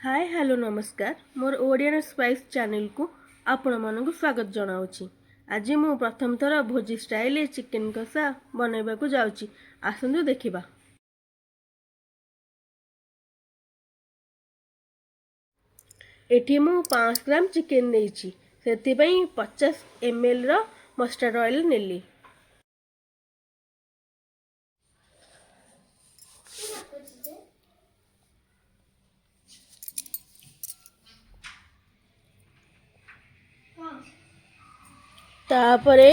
ହାଏ, hello, ନମସ୍କାର। ମୋର ଓଡ଼ିଆନ spice ଚ୍ୟାନେଲକୁ ଆପଣମାନଙ୍କୁ ସ୍ୱାଗତ ଜଣାଉଛି। ଆଜି ମୁଁ ପ୍ରଥମ ଥର ଭୋଜି ଷ୍ଟାଇଲରେ ଚିକେନ୍ କଷା ବନାଇବାକୁ ଯାଉଛି। ଆସନ୍ତୁ ଦେଖିବା। ଏଠି ମୁଁ 500 ଗ୍ରାମ ଚିକେନ୍ ନେଇଛି, ସେଥିପାଇଁ 50 ଏମ୍ଏଲ୍ର ମଷ୍ଟାର୍ଡ଼ ଅଏଲ୍ ନେଲି। ତାପରେ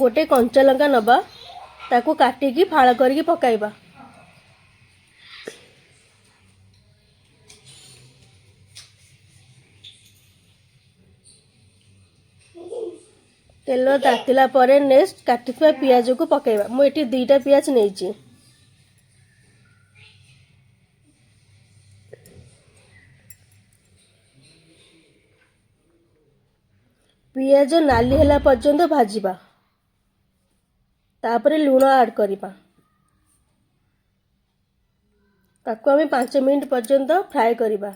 ଗୋଟେ କଞ୍ଚା ଲଙ୍କା ନେବା, ତାକୁ କାଟିକି ଫାଳ କରିକି ପକାଇବା। ତେଲ ତାତିଲା ପରେ ନେକ୍ସଟ କାଟିଥିବା ପିଆଜକୁ ପକାଇବା। ମୁଁ ଏଠି 2ଟା ପିଆଜ ନେଇଛି। ପିଆଜ ନାଲି ହେଲା ପର୍ଯ୍ୟନ୍ତ ଭାଜିବା। ତାପରେ ଲୁଣ ଆଡ଼୍ କରିବା। ତାକୁ ଆମେ 5 ମିନିଟ୍ ପର୍ଯ୍ୟନ୍ତ ଫ୍ରାଏ କରିବା।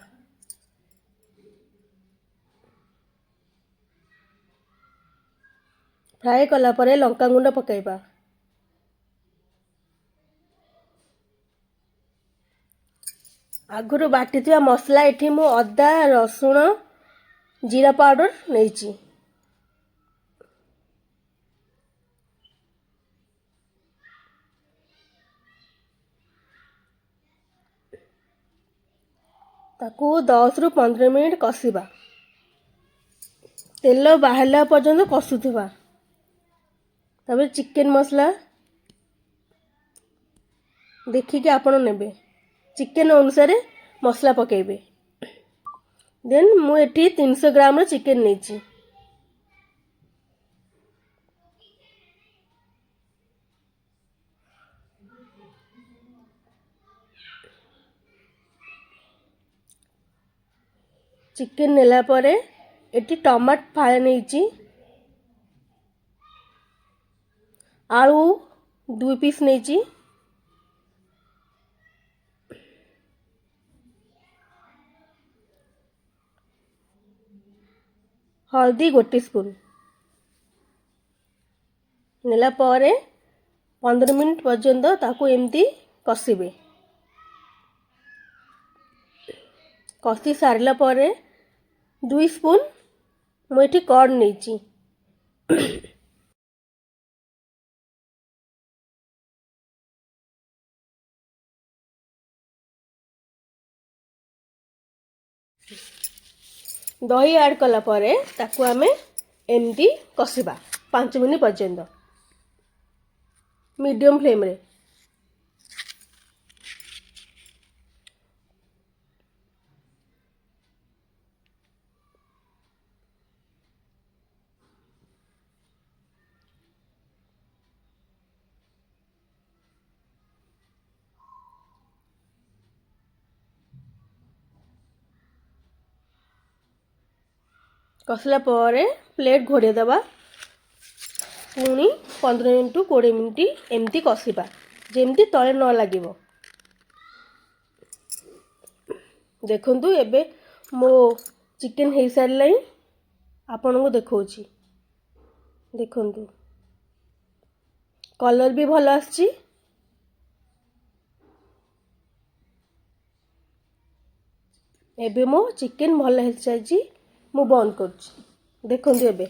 ଫ୍ରାଏ କଲା ପରେ ଲଙ୍କା ଗୁଣ୍ଡ ପକାଇବା। ଆଗରୁ ବାଟିଥିବା ମସଲା, ଏଠି ମୁଁ ଅଦା, ରସୁଣ, ଜିରା ପାଉଡ଼ର ନେଇଛି। ତାକୁ 10ରୁ 15 ମିନିଟ୍ କଷିବା। ତେଲ ବାହାରିଲା ପର୍ଯ୍ୟନ୍ତ କଷୁଥିବା। ତାପରେ ଚିକେନ୍ ମସଲା ଦେଖିକି ଆପଣ ନେବେ, ଚିକେନ୍ ଅନୁସାରେ ମସଲା ପକାଇବେ। ଦେନ୍ ମୁଁ ଏଠି 300 ଗ୍ରାମର ଚିକେନ୍ ନେଇଛି। ଚିକେନ୍ ନେଲା ପରେ ଏଠି ଟମାଟୋ ଫାଳେ ନେଇଛି, ଆଳୁ 2 ପିସ୍ ନେଇଛି, ହଳଦୀ 1 ସ୍ପୁନ୍ ନେଲା ପରେ 15 ମିନିଟ୍ ପର୍ଯ୍ୟନ୍ତ ତାକୁ ଏମିତି କଷିବେ। କଷି ସାରିଲା ପରେ 2 ସ୍ପୁନ୍ ମୁଁ ଏଠି କର୍ଡ଼ ନେଇଛି। ଦହି ଆଡ଼୍ କଲା ପରେ ତାକୁ ଆମେ ଏମିତି କଷିବା 5 ମିନିଟ୍ ପର୍ଯ୍ୟନ୍ତ ମିଡ଼ିୟମ୍ ଫ୍ଲେମ୍ରେ। କଷିଲା ପରେ ପ୍ଲେଟ୍ ଘୋଡ଼େଇ ଦେବା। ପୁଣି 15 ମିନିଟ୍ରୁ 20 ମିନିଟ୍ ଏମିତି କଷିବା, ଯେମିତି ତଳେ ନ ଲାଗିବ। ଦେଖନ୍ତୁ, ଏବେ ମୋ ଚିକେନ୍ ହେଇସାରିଲାଣି, ଆପଣଙ୍କୁ ଦେଖାଉଛି। ଦେଖନ୍ତୁ, କଲର୍ ବି ଭଲ ଆସିଛି। ଏବେ ମୋ ଚିକେନ୍ ଭଲ ହେଇସାରିଛି, ମୁଁ ବନ୍ଦ କରୁଛି। ଦେଖନ୍ତୁ, ଏବେ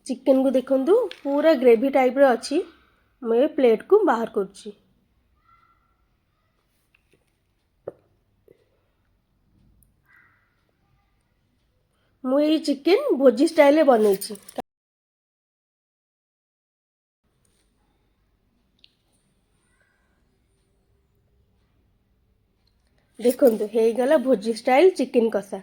ଚିକେନକୁ ଦେଖନ୍ତୁ, ପୁରା ଗ୍ରେଭି ଟାଇପ୍ର ଅଛି। ମୁଁ ଏ ପ୍ଲେଟ୍କୁ ବାହାର କରୁଛି। ମୁଁ ଏଇ ଚିକେନ୍ ଭୋଜି ଷ୍ଟାଇଲରେ ବନେଇଛି। ଦେଖନ୍ତୁ, ହେଇଗଲା ଭୋଜି ଷ୍ଟାଇଲ୍ ଚିକେନ୍ କଷା।